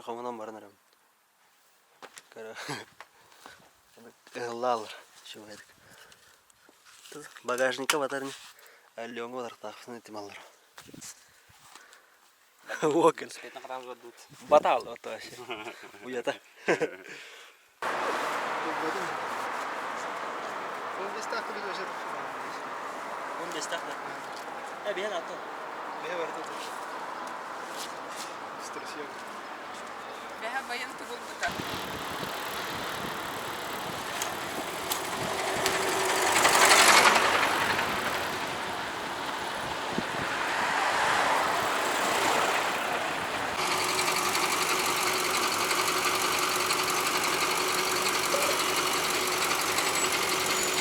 Дьэ хомунан баран эрэбин. Көрө ыһыллааллар үчүгэйдик. Багажникка батар ини. Аллеоҥҥа батарахтаахпытын итималлар. Уокел. Батаал вообще. Уята. Он бестах да. Э, биһэн аттан. Бэһэ байан тугулбута.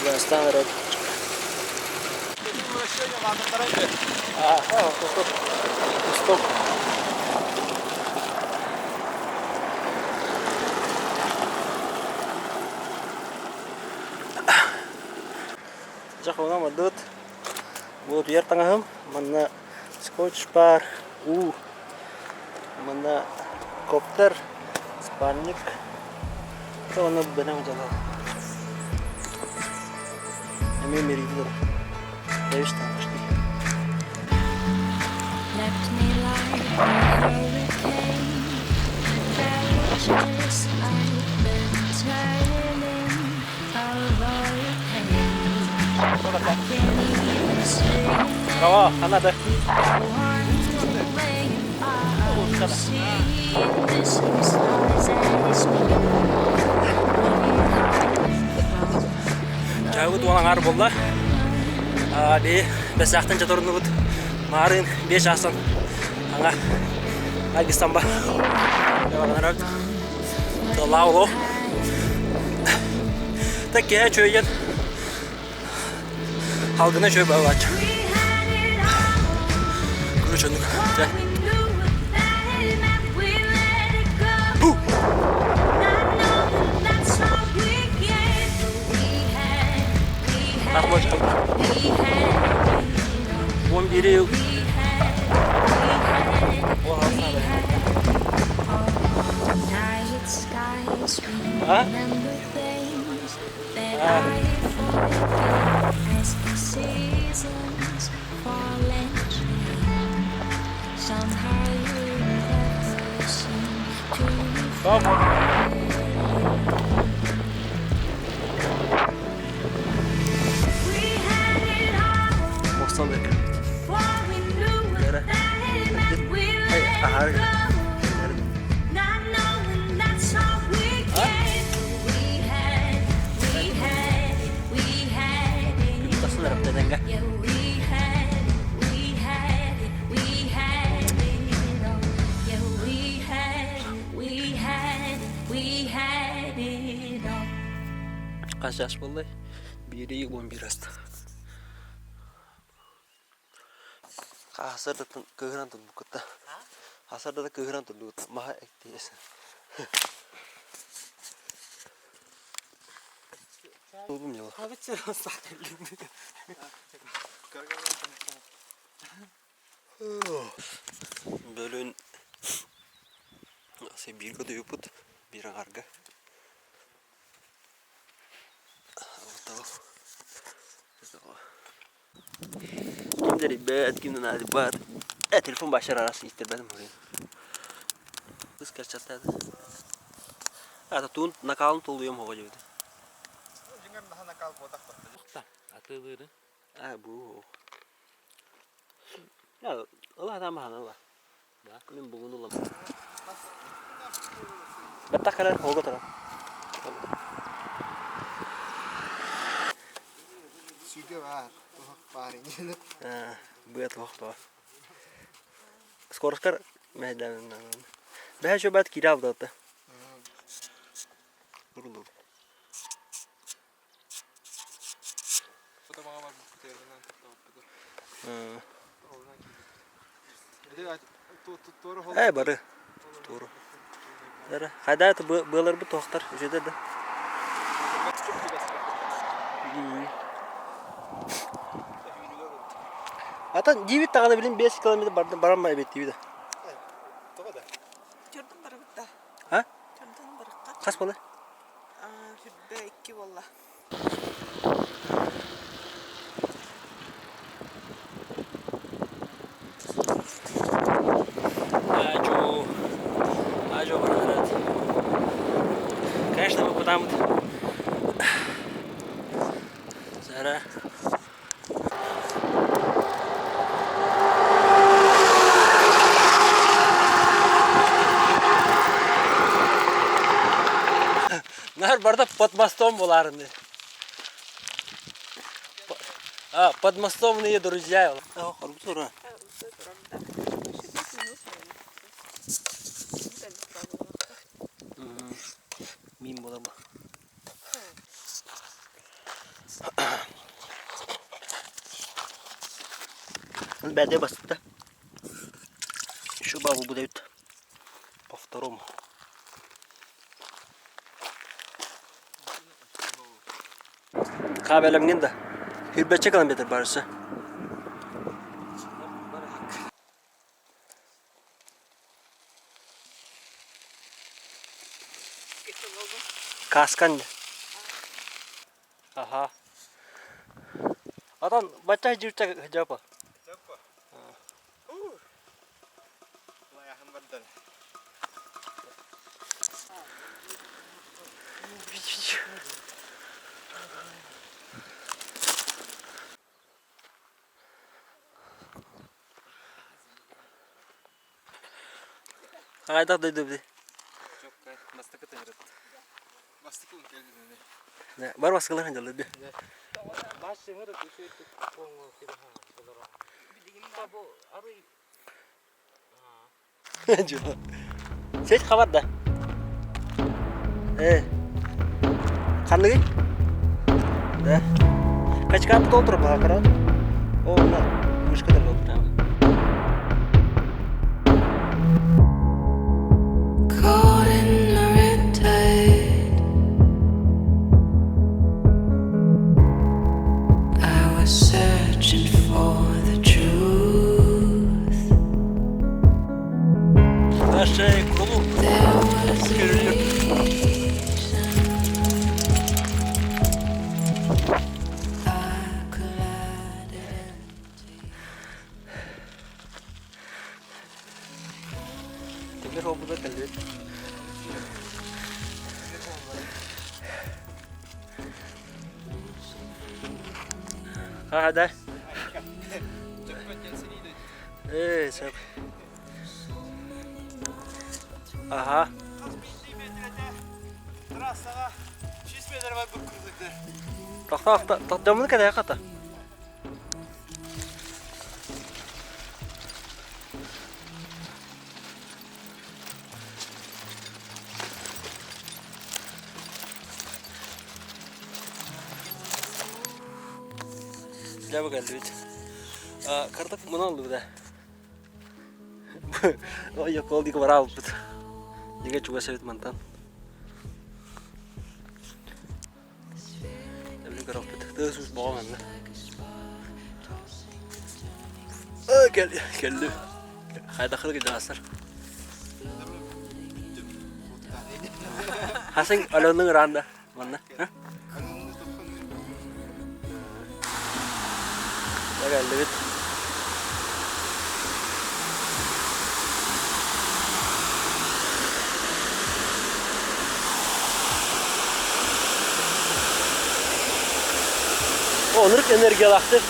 Гаастаан эрэр. Стоп. Дьэ хонон бардыбыт. Бу утуйар таҥаһым. Манна скотч баар, уу. Манна коптер, спальник. Уонна бэнэҥ дьалал. Эмиэ мириги турар. Left me like a hurricane. Felt just like the turning of all your pain. I can't even say your Bravo, another. want the way I'm seeing the same stars as me. Where you come from? Чайбыт уон аҥаар буолла. Би бэсээхтэн чаторуннубут. Маарыын 5 асан аңа Айгыстан ба. Тыллаа Так киһи чөйген халгына чөй балааччы. Короче, оннук. Он бири А? Стоп. Мохсон Хас час буоллай? Биири 11 аста. Хаасардаттан кыыһыран турбуккутта. Хаасардата кыыһыран турдубут. Маһа эктиэс. Тулбум дьоло. Бөлүн бииргэ утуйбуппут, биир аҥарга. Ким да эрийбэт, ким да наадыйбат. Э, телефон бааччар араас ииттэрбэтим уһуйун. Кыс кэрчэттээдэ. Ата туун накаалын толуйуом оҕо дьэбитэ. Дьиҥэр наһаа накаал буотах батта. Атыылыыры. А, бу. Ыла там аһан ыла. Мин бугун ылам. Баттах кэлэр, холго турар. Сүгэ баар, туһах баар иннинэ. Быа туһах баар. Скоростар мэһэйдээн Бэһэ чөбөт киирэ алдата. Урулур. Ээ бары туору. Эрэ хайдаа быаларбыт туохтар үчүгэй да. Атын диибит даҕаны билин 5 километр баран эбит диибит. Тоҕо да? Чордум барыбыт да. Хас буолар? 22 буолла. Ажо, ажо барарат. Конечно, мы куда Зара. Наар барда под мостом буларны. А, подмостовные друзья. Мин буолар бу. Бәде басты. Еще бабу будут по второму. Kahvelemgin да. Hürbetçe kalan beter barısı. Каскан. Аха. Атан бачча дьүүрчэ жапа. Жаппа. Лаяхын бардан. Хайдах дойду бди. Бастакы тыгырыт. Бастыкы он келди. Бар баскылар жалды би. Баш сыгырыт үшөйт коңго кидаха болор. Бу арый Сет хабар да. Э. Ханныгы? Да. Качканты толтуруп баха О, мына мышка да толтур. Caught in the red tide, I was searching for the truth. Нашей курулу. There was a reason I collided into you. Темир обуда келди. Ha да. Жаппа келсен ийди. Э, сеп. Аха. Хас 50 метрede трассаға 100 метр бар бұл күрдікті. Тохто, тохто, када ката. Gel bakalım lütfen. Картоп мына да. Ой, кол дик барал бит. Неге чуга совет мантан. Эбли карап бит. Тысус баган. Кел, келди. Хайда хылгы жасар. Хасан алонның ранда. Манна. Geldi bit. Онырык энергиялақты.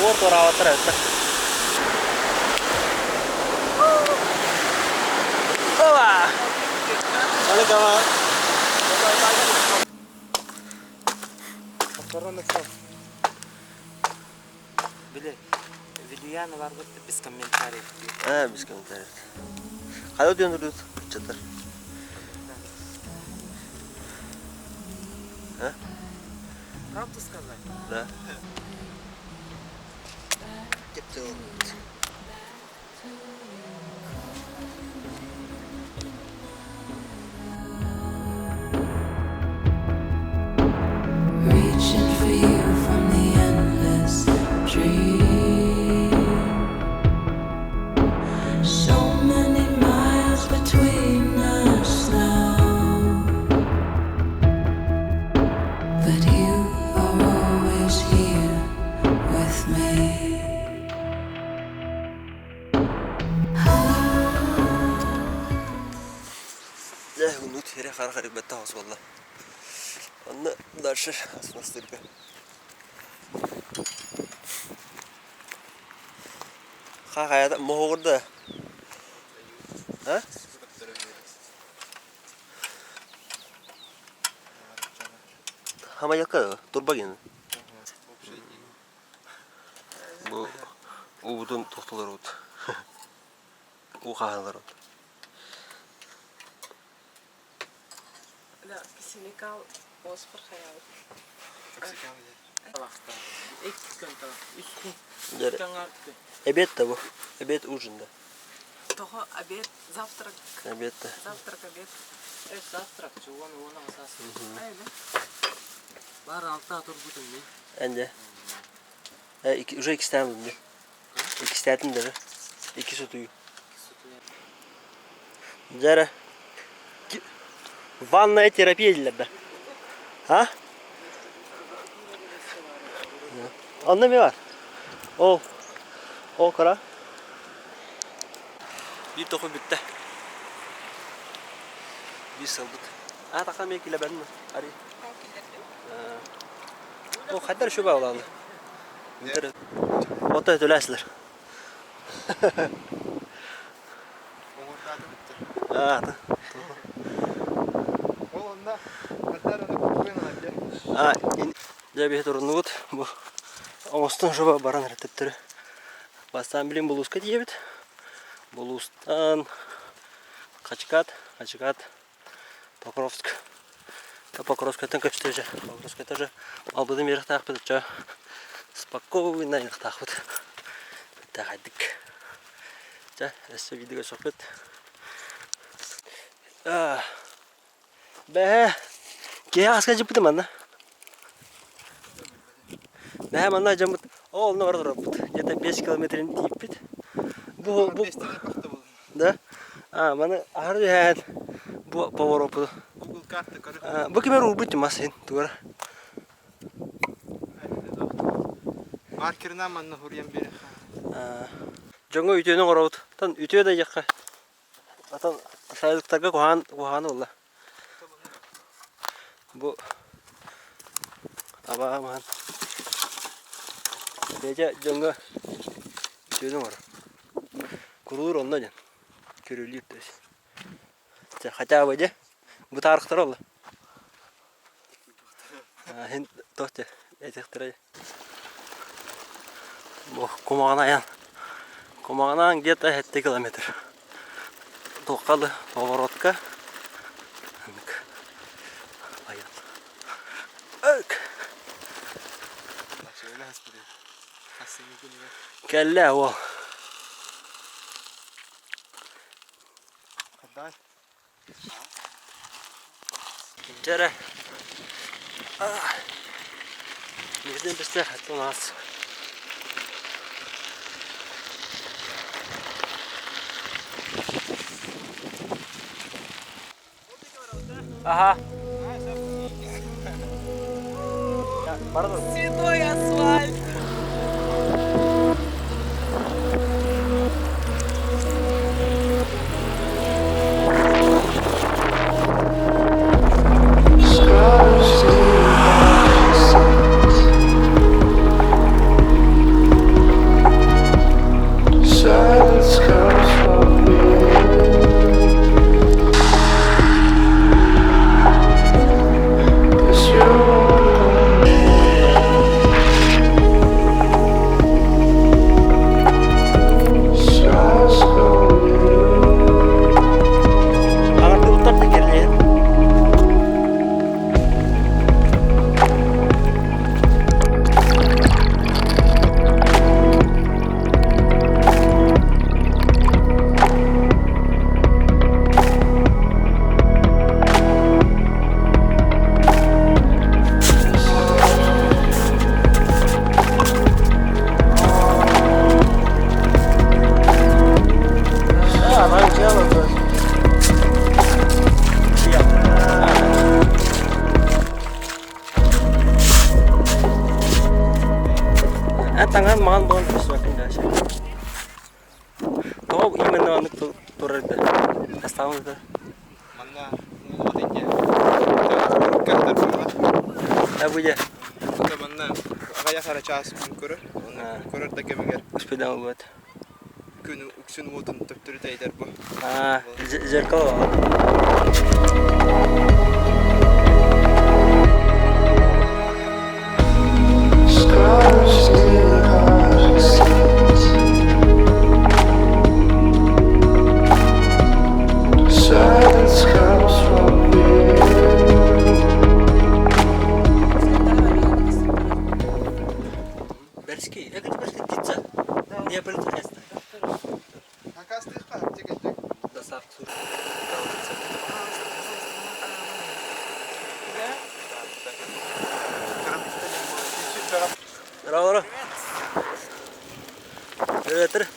Ор тораваттар это. Опа! Аны кама. Биле. Видеоны бар без комментариев. А, без комментариев. Кайда дөнүрүт чатыр. А? Правду сказать? Да. Reaching for you from the endless dream. Хара-харык бэттэх оҕус буолла. Онно дальше астырга. Хахайата моһугурда. А? Хамайакка турба гин. Бу уубутун тохтолорут. Уу хаһаларут. Да, кисиникал оспор хаялы. Обед того. Обед ужин, да. Того обед, завтрак. Обед да. Завтрак, обед. Завтрак, чуган уона асас. Бар алта турбутун ми. Энде. Уже иккистээн булдум. Иккистээтим даже. Икки сутую. Дьэ эрэ. Ванная терапия дииллэр да. А? Онно эмиэ бар. Ол. Ол кыра. Биир тоху бүттэ. Биир сылбыт. А тахсан эмиэ килэбэрин ари. Ол хайдар үчүгэй буолаалы. Ото төлөөсүлэр. Оҥордаата бүттэ. Аата. Ол онно хаттар аны куппуйан ылар А, дьэ биһи туруннубут. Бу оҥостон жуба баран эрэ төттөрү. Бастаан билин булууска тиийэбит. Булуустан Хачыкат, Хачыкат, Покровск. Покровскайтан көстө же. Покровскай тоже албыдым үөрэхтаахпыт оччо спокойно айныхтаахпыт. Бэртээхэйдик. Чэ, өссө видео көрсөхпүт. Бэһэ, киһи аска дьыппытым манна. Бэһэ манна дьоммут, ол онно бара турарбыт. Где-то 5 километрин тиийпит. Бу, бу, Да? А, маны аһары түһээт бу повороппуту. Google карта көрө. Бу кимэр уурбут мас ин тугара. Маркерынан манна хуруйан биэрэх. Дьоҥҥо үтүөнү оҥоробут. Тан үтүө да диэххэ. Атын сайылыктарга куһаҕан куһаҕан буолла. Бу абаа маһан бэйэтэ дьоҥҥо үтүөнү оҥорор. Куруур онно диэн көрүлүүр то есть. Хотя бы дьэ бытаарыктара олла. Һин туох дьэ этиэхтэрэ Бу кумаҕана айан. Кумаҕанаан где-то 7 километр. Туохха поворотка. Айан. Кэллэ уол. Дьэ эрэ Миигин бистээх аас. Аха. Святой асфальт. Silence comes from Cause you Stars go Аҥардыбыттар да кэллиэн. Таҥан маҕан буолан көстүбэккин дальше. Тоҕо именно оннук турар да? Астаабын да. Манна уулуҕа тэнньэ. кэхтэр буолла. А бу дьэ. Ото манна аҕыйах эрэ чаас күн көрөр. Онно күн көрөр да кэмигэр Успедан ылбат. күн үксүн уотун төптөрү тэйдэр бу. А, зеркало. Scars Silence comes from here. Берский, это берский птица. Не полицейский. Хакастыхха, текетик. Доставка службы. Здорово. Привет.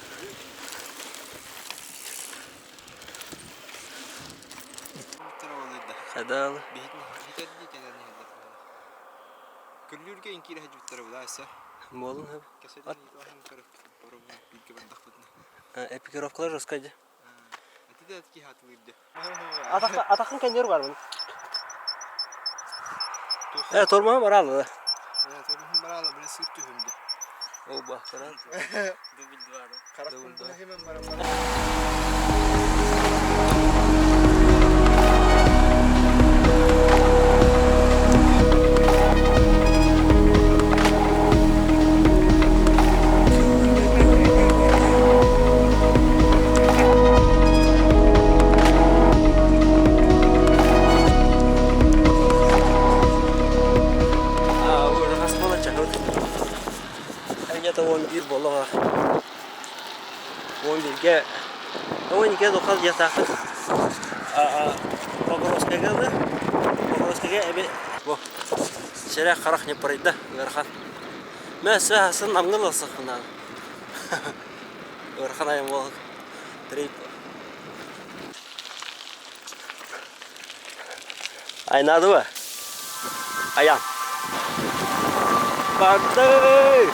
Хадал. Күллүүргэ инкиирэ хадьыбыттара булааса. Буолун Экипировкалар жесткая. Атахын кэннер бармын. Э, тормоһум бараалы да. Тормоһум бараалы, бile сыр түһүмдэ. О, бахтаран. Дубль два, да? Харахпын быһа баран. Уже хас буола чаһыт. Где-то 11 буоллаҕа. 11-ге 12-ге духал диэтаахыт. Покровскайга да Покровскайга эби бу сирэ харах не парайда ыарахан. Мэ сасын намгыл ылсахпына. Ыарахан айан буолук. Трип. Айнадыбы? Аян. Барды!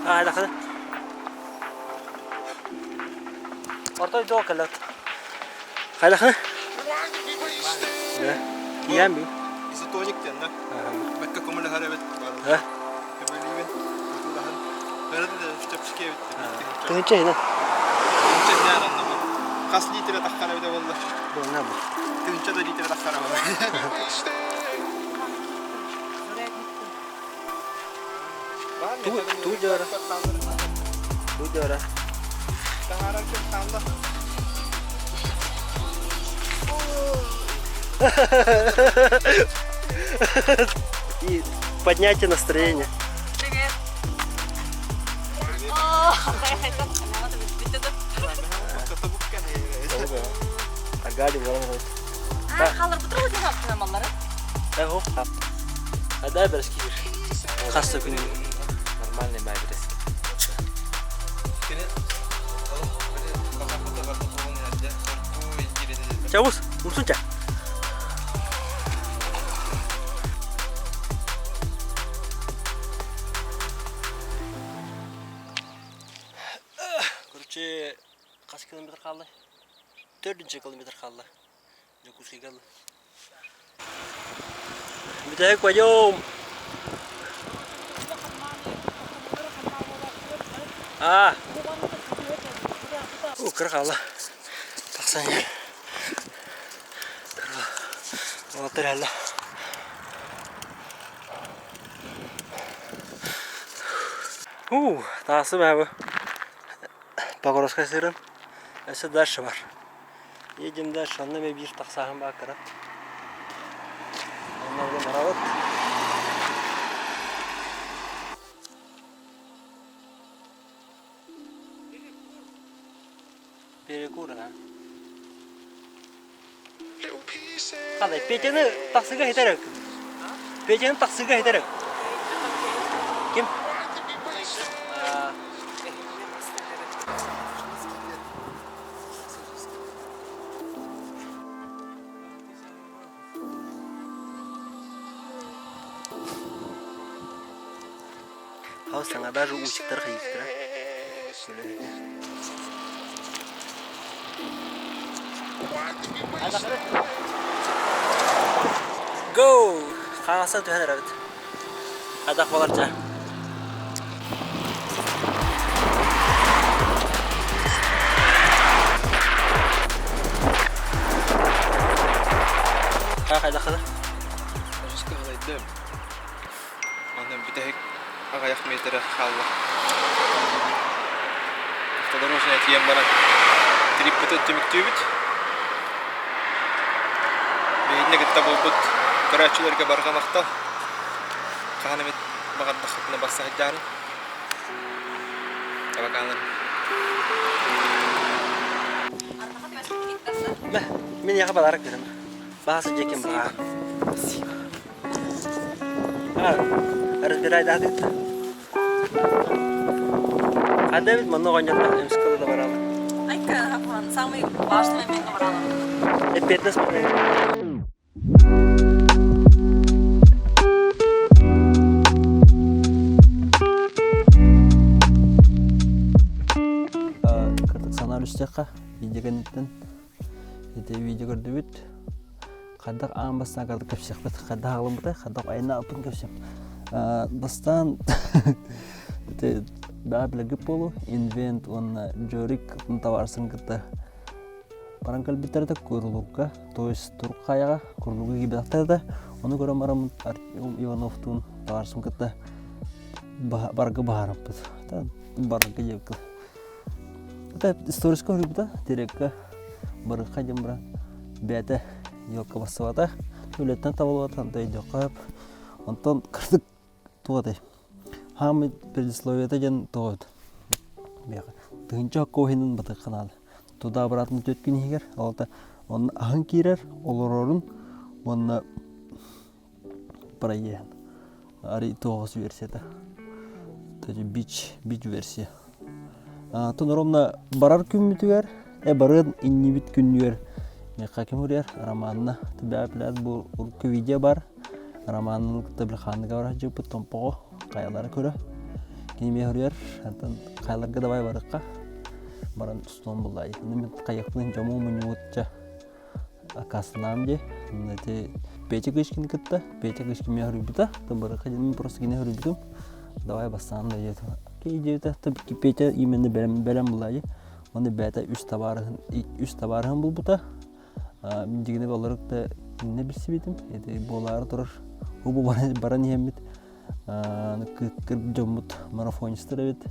Хайдахы? Орто жоо кэллэт. Хайдахы? Киэн би. Изотоник диэн да. Бэккэ көмөлөһөр эбит. Ха? Көмөлүүбүн. Улахан. Бэрин да чэпчэки эбит. Тыһыынча иһинэн. Тыһыынча иһинэн анна бу. Хас литрэ таххар эбитэ буолла? Буолна бу. Тыһыынча да литрэ таххара буолла. Туу дьара. Туу дьара. Таһаарар кэм хаалла. И поднятие настроения. Привет. Агали баран. Эхо. Адай берски. Хасса күнү. Нормальный байбрес. Чабус, умсунча. Короче, хас километр хаалла? Төрдүнчү километр хаалла. Дьокуускайга Бүтэһик пойдем. А. У, кыра хаалла. Тахсан иһэр. Кыра. Уолаттар иһэллэр. У, таасы баабы. Покровскай сырын. Өссө дальше бар. Едем дальше, онно эмиэ биир тахсааһын баар кыра. Онно булан барабыт. Перекур, а? Ханай, Петяны тахсыга хитер өкүм. Петяны тахсыга хитер өк. Ким? Хау саҥа даже уучуктар хайыктара. Go! Хаҥаса түһэн эрэбит. Хайдах буолар дьэ? Хайдах хайдах? Онон бүтэһик аҕыйах миэтэрэ хаалла. Автодорожная тиийэн баран триппытын түмүктүүбүт. Биһигини кытта буолбут көрөөччүлэргэ барҕа махтал. Хаһан эмит баҕардаххытына барса сылдьаарын. Табакааларын. Мин яха подарок берем. Баасы жекем баа. Разбирай да дит. А Давид манна оҕонньордоох эмискэ да барала. Айка, самый важный момент барала. Эппиэтинэс Кырдык санаар үстехха видео кэнниттэн ити видео көрдүбүт Хайдах аан бастаан кырдык кэпсиэхпит, хайдах аҕылыммытай, хайдах айна аппын кэпсиэм. Бастаан ити баа билэргит буолуо, Invent уонна Жорик табаарысын кытта баран кэлбиттэр этэ Курлугга, то есть Туркайаҕа Курлугу киирбэтэхтэр этэ. Ону көрөн бараммыт Артем Ивановтуун табаарысын кытта барга баһаараппыт. Барга диэбиккэ. Это историческая хоруйбута, терекка барыхха диэн баран бэйэтэ елка барсыбата, үлэттэн табыллыбата, онтон өйдүөххэ сөп. Онтон кырдык туох этэй? Хаамый предисловиета диэн тоҕо эбит? Миэхэ тыһыынча окко иһинэн батыахха наада. Туда обратно түөрт күн иһигэр, ол онно аһын киирэр, олорорун уонна проеһын. Арый тоҕус версията. Бич, бич версия. Атын ровно барар күммүтүгэр, э барыан иннибит күннүгэр миэхэ ким уруйар романна тыбаа бу урукку видео бар. Романын кытта билхааныга барар дьыппыт томпоҕо хайалары көрө. Кини миэхэ уруйар, антон хайаларга давай барыкка. Баран устуон буллай. Мен хайыппын дьому мунньубутча аккаастанаам дии. Ити Петя Кычкин кытта. Петя Кычкин миэхэ суруйбута. Барыха диэн просто кинини суруйбутум. Давай бастаан да диэтэ. Окей диэбитэ. Петя именно бэлэм бэлэм буолла дии. Уонна бэйэтэ үс табаарыһын үс табаарыһын булбута. Дьигини балары кытта иннэ билсибитим. Ити буолаары турар. Бу баран иһэммит кыргыр дьоммут марафонистар эбит.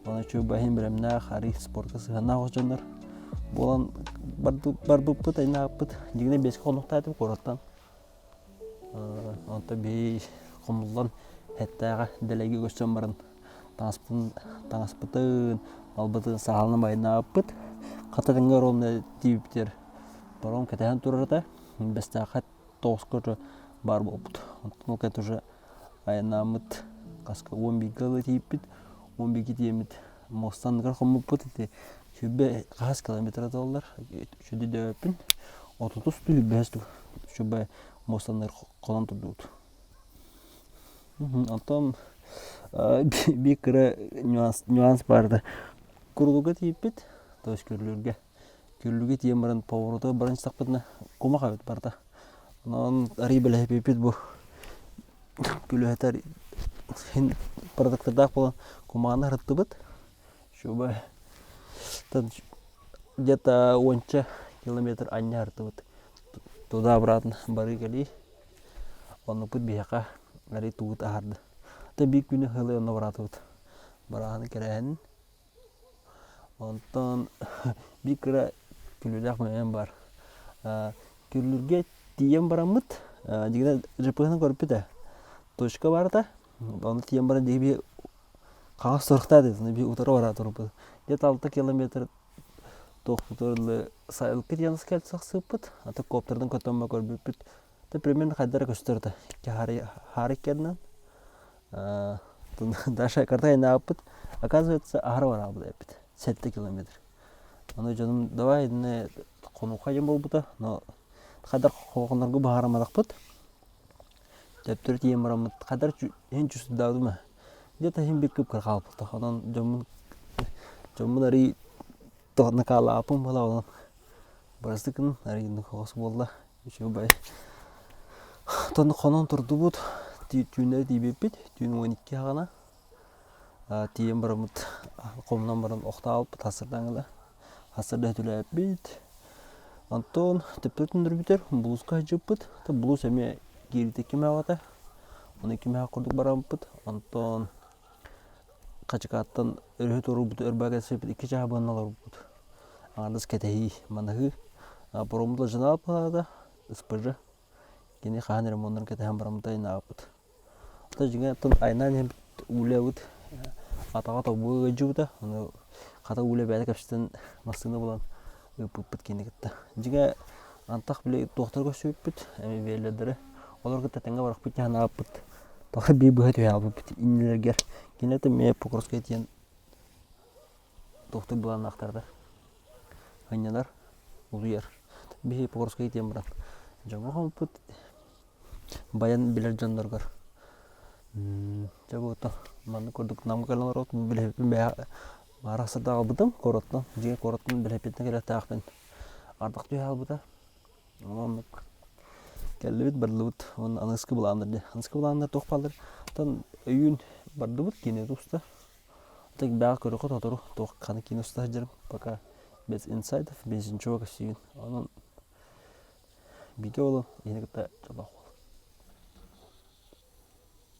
Онон үчүгэй бэлэмнээх, арыы спорка сыһыаннаах дьоннор буолан барбыппыт, айнааппыт. Дьиҥинэ биэскэ хонуктаатым куораттан. Онтон биһи хомуллан хэттээҕэ дэлэйгэ көрсөн баран таҥаспытын, таҥаспытын, малбытын саалынан айнааппыт. Хата тэҥҥэ ровно тиийбитигэр паром кэтэһэн турар этэ. Бэстээххэ тоҕуска уже баар буолбут. Онтон ол кэннэ уже айаннааммыт хаска 11 ыла тиийбит 11 тиэммит муоста анныгар хоммуппут ити сүүрбэ хаһыс километра туоллар үчүгэй дөбөппүн отутус түһүлбэһэс үчүгэй муоста анныгар хонон турдубут онтон биир кыра нюанс нюанс баар да курулуга тиийбит то есть көрүлүргэ Күллүгэ тиийэн баран повороту баран истэхпитинэ кумах эбит барыта. Онон арый бэлэһипиппит бу күлүһэтэр иһин продуктардаах буолан кумааны ырыттыбыт. Шуба где-то уонча километр анньа ырыттыбыт. Туда обратно барыы кэлии. Оннукпут биһиэхэ арый тугут аһарды. Та биир күнү сылы онно бараатыбыт. Барааһыны кэрээһин Онтон биир кыра күлүүлээх мөҥөн баар. Күллүргэ тиийэн бараммыт, дьиҥинэ ЖП-ны көрбүт ээ. Точка баар этэ. Ону тиийэн баран диэки биһи хаҥас туруктаах этэ, биһи утары бараа турбут. Где-то алта километр. Туохпутугар дылы сайылыкка тиийэн сахсыыппыт, аты коптердан көтөммө көрбүппүт. Ты примерно хайдара көстөр этэ. Хаары иккеринэн. Даша карта айнаабыппыт. Оказывается, аһара бараабыт эппит. 7 километр. Ону дьонум давай итиннэ хонуохха диэн буолбута, но хайдах хонорго быһаарымматахпыт. Төптөрү тиийэн бараммыт хайдах иһин чувствуйдаабытым ээ. Где-то иһин биир кып хаалбыта. Онон дьоммун дьоммун арый накаалааппын буола онон барыстыкын арый хоҕос буолла. Үчүгэй Оттон хонон турдубут, түүннэри тиийбиппит, түүн 12 хаҕана тиийэн бараммыт хомунан баран охтообуппут хасырдаҥыла хасырда өтүлээппит онтон төптөрү түндүрбүтэр булууска сылдьыппыт булуус эмиэ киирбитэ кимээҕэ ону кимээҕэ курдук бараммыт онтон Хачыкааттан өрүһү туоруурбут өрбө кэлсибиппит икки чааһы быһан олорбуппут аҥардас кэтэһии манаһыы пароммут лажанааппыта СПЖ кини хаһан ремоннарын кэтэһэн бараммыт айаннаабыппыт Оттон дьиҥэ оттон айаннаан иһэн Улябыт атаҕа тобуга ыалдьыбыта. Ону хата Уля бэйэтэ кэпсэтэн массыына булан ыыппыппыт кинини кытта. Дьиҥэ антах били туохтары көрсүбүппүт, веллердары. Олор кытта тэҥҥэ барахпыт дии санаабыппыт. Тоҕо биир быһа түһэ хаалбыппыт иннилэригэр. Кинилэр эмиэ Покровскай тиийэн туохтуур былааннаахтардар. Ынньанар, улуйар. Биһиги Покровскай тиийэн баран дьоҥҥо хоммуппут. Баян билэр дьонноругар дьэ буолта маннык курдук Намга кэлэн олоробут билэһиппин бэйэ баара сырда аҕалбытым куораттан дьиҥэ куораттан билэһиппиттэн кэлиэхтээхпин ардах түһэ хаалбыта оннук кэллибит бардыбыт уонна аныгыскы былааннар дии аныгыскы былааннар туох бааллар оттон өйүүн бардыбыт киинэ туста так бэҕэ көрүөххэ сотору туох ханна киинэ уста сылдьарым пока без инсайдов без ничего кэпсиибин онон бигэ буолан иһини кытта дьоллоох.